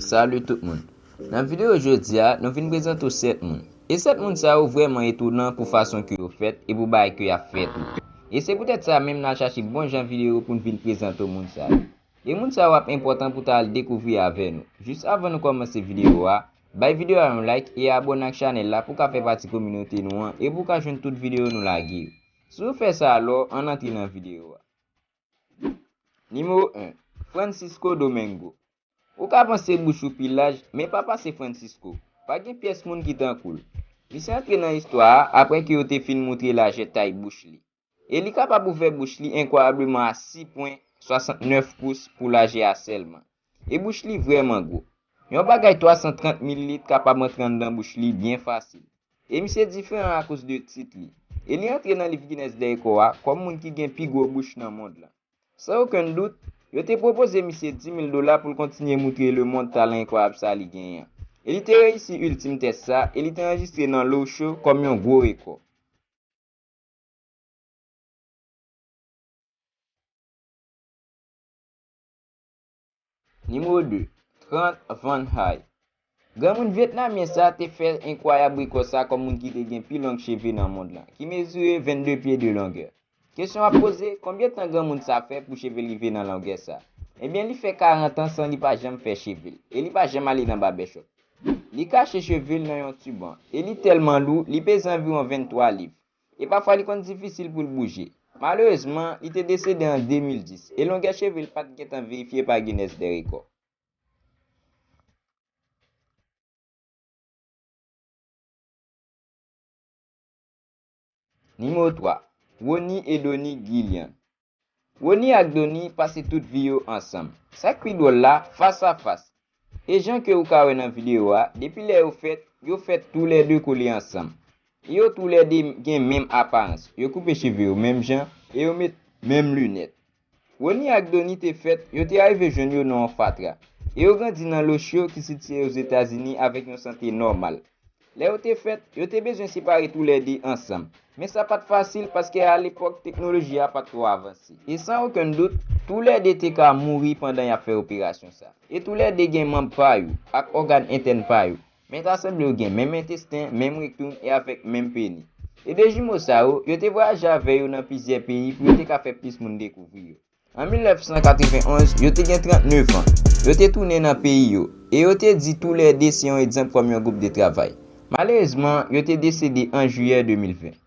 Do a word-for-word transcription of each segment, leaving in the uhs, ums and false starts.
Salut tout moun. Nan videyo jodi a, nou vin prezante w sèt moun. E sèt moun sa yo vrèman etonan pou fason ke yo fèt e pou bagay ke y ap fè tou. E se poutèt sa menm n al chache bon jan videyo pou n vin prezante w moun sa yo. E moun sa yo ap enpòtan pou ta al dekouvri avè nou. Jis avan nou kòmanse videyo a, bay videyo a yon like e abòne ak chanèl la pou w ka fè pati kominote nou an e pou w ka jwenn tout videyo nou lage yo. Si w fè sa alò, ann antre nan videyo a. Nimewo en, Francisco Domingo. Ou ka panse bouch ou pi laj, men pa pase Francisco. Pa gen pyès moun ki tankou l. Misye antre nan istwa a apre ke yo te fin moutre lajè tay bouch li. E li kapab ouvè bouch li enkwayableman a sis pwen swasantnèf pous pou lajè a sèlman. E bouch li vrèman gwo. Yon bagay twa san trant mil lit kapab antre anndan bouch li byen fasil. E misye diferan akoz de tit li. E li antre nan liv Guinness dè rekò a kòm moun ki gen pi gwo bouch nan mond lan. San okenn dout, yo te pwopoze misye dis mil dola pou l kontinye moutre lemonn talan enkwayab sa li genyen an. E li te reyisi iltim tès sa e li te anrejistre nan Low Show kòm yon gwo rekò. Nimewo de, Trant Van Hai. Granmoun vyetnamyen sa te fè enkwayab rekò sa kòm moun ki te gen pi long cheve nan mond lan, ki mezire vennde pye de longè. Kesyon ap poze, konbyen tan granmoun sa fè pou cheve l rive nan longè sa? Ebyen, li fè karant an san li pa janm fè cheve l, e li pa janm ale nan babèchòp. Li kache cheve l nan yon tiban, e li tèlman lou, li peze anviwon venntwa liv. E pafwa li konn difisil pou l bouje. Malerezman, li te desede an de mil dis, e longè cheve l pa t gentan verifye pa Guinness dè rekò. Nimewo twa, Rony e Donnie Guillian. Rony ak Donnie pase tout vi yo ansanm. Sa k pi dwòl la, fas a fas. E jan ke ou ka wè nan videyo a, depi lè yo fèt, yo fèt toulède kole ansanm. E yo toulède gen menm aparans. Yo koupe cheve yo menm jan e yo met menm linèt. Rony ak Donnie te fèt, yo te arive jwenn yo nan yon fatra. E yo grandi nan Low Show ki sitiye Ozetazini avèk yon sante nòmal. Lè yo te fèt, yo te bezwen separe toulède ansanm. Men sa pa t fasil paske alepòk teknoloji a pa t twò avanse. E san okenn dout, toulède te ka mouri pandan y ap fè operasyon sa. E toulède gen manm pa yo ak ògàn entèn pa yo. Men ta sanble yo gen menm entesten, menm rektum e avèk menm peni. E de jimo sa yo, yo te vwayaje avè yo nan plizyè peyi pou yo te ka fè plis moun dekouvri yo. An mil nèf san katrevenn onz, yo te gen trannèf an. Yo te tounen nan peyi yo, e yo te di toulède se yon egzanp kòm yon gwoup de travay. Malerezman, yo te desede an jiyè de mil ven.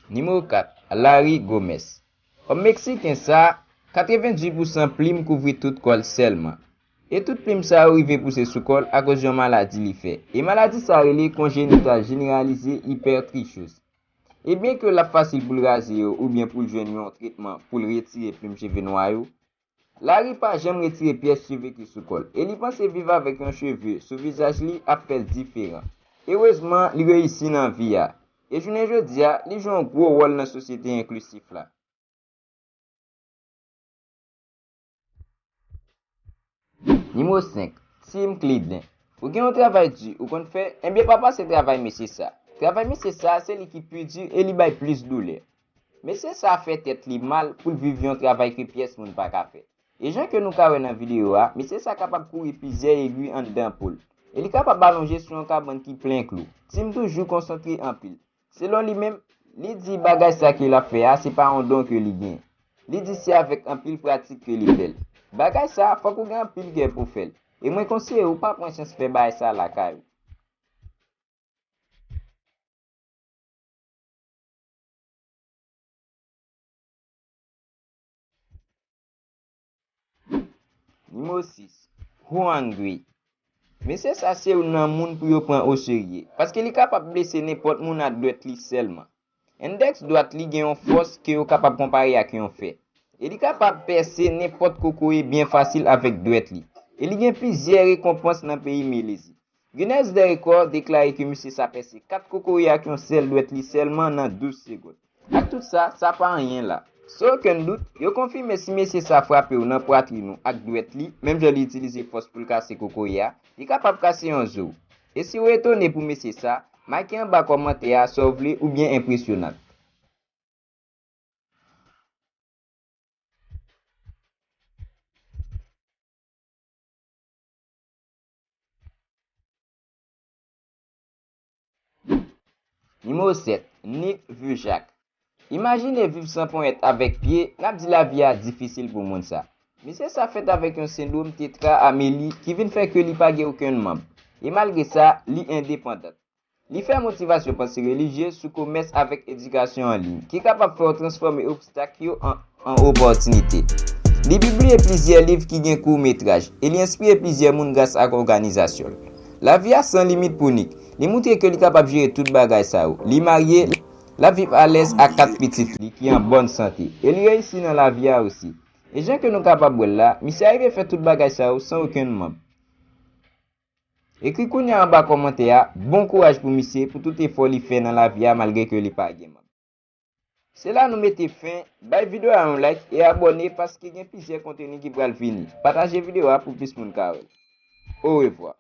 Nimewo kat, Larry Gomez. Òm meksiken sa, katrevendizuit pousan plim kouvri tout kò l sèlman. E tout plim sa yo rive pouse sou kò l akoz yon maladi li fè. E maladi sa rele konjenital jeneralize ipètrichyoz. E byen ke l ap fasil pou l raze yo oubyen pou l jwenn yon tretman pou l retire plim cheve nwa yo, Larry pa janm retire pyès cheve ki sou kò l, e li panse viv avèk yon cheve sou vizaj li ap fè l diferan. Erezman, li reyisi nan vi a, e jounen jodi a, li jwe yon gwo wòl nan sosyete enklisif la. Nimewo senk, Tim Cleveland. Ou gen yon travay di ou konn fè, enben pa pase travay mesye sa. Travay mesye sa, se li ki pi di e li bay plis doulè. Mesye sa fè tèt li mal pou l viv yon travay ke pyès moun pa ka fè. E jan ke nou ka wè nan videyo a, mesye sa kapab kouri plizyè egwi anndan po l. E li kapab alonje sou yon kabann ki plen klou. Tim toujou konsantre anpil. Selon li menm, li di bagay sa ke l ap fè a, se pa yon don ke li gen. Li di se avèk anpil pratik ke li fè l. Bagay sa, fòk ou gen anpil kè pou fè l. E mwen konseye ou pa pran chans fè bagay sa lakay ou. Nimewo sis, Huang Gui. Mesye sa se youn nan moun pou yo pran oserye, paske li kapab blese nenpòt moun ak dwèt li sèlman. Endèks dwat li gen yon fòs ke yo kapab konpare ak yon fè. E li kapab pèse nenpòt kokoye byen fasil avèk dwèt li. E li gen plizyè rekonpans nan peyi Melezi. Guinness dè rekò deklare ke misye sa pèse kat kokoye ak yon sèl dwèt li sèlman nan douz segonn. Ak tout sa, sa pa anyen la. San okenn dout, yo konfime si mesye sa frape w nan pwatrin ou ak dwèt li, menm jan li itilize fòs pou l kase kokoye a, li kapab kase yon zo w. E si w etone pou mesye sa, make anba kòmantè a sa w vle oubyen enpresyonad. Nimewo sèt, Nick Vujak. Imajine viv san ponyèt avèk pye, n ap di lavi a difisil pou moun sa. Mesye sa fèt avèk yon sendwòm tetra ameli ki vin fè ke li pa gen okenn manm. E malgre sa, li endepandan. Li fè motivasyon panse relijye sou komès avèk edikasyon an liy, ki kapab fè w transfòme obstak yo an, an opòtinite. Li pibliye plizyè liv ki gen kout metraj, e li enspire plizyè moun gras ak òganizasyon l. Lavi a san limit pou Nick. Li montre ke li kapab jere tout bagay sa yo. Li marye, l ap viv alèz ak kat pitit li ki an bòn sante. E li reyisi nan lavi a osi. E jan ke nou kapab wè l la, misye arive fè tout bagay sa yo san okenn manm. Ekri kounye a anba kòmantè a, bon kouraj pou misye pou tout efò li fè nan lavi a malgre ke li pa gen manm. Se la nou mete fen, bay videyo a yon like e abòne paske gen plizyè konteni ki pral vini. Pataje videyo a pou plis moun ka wè l. Orevwa.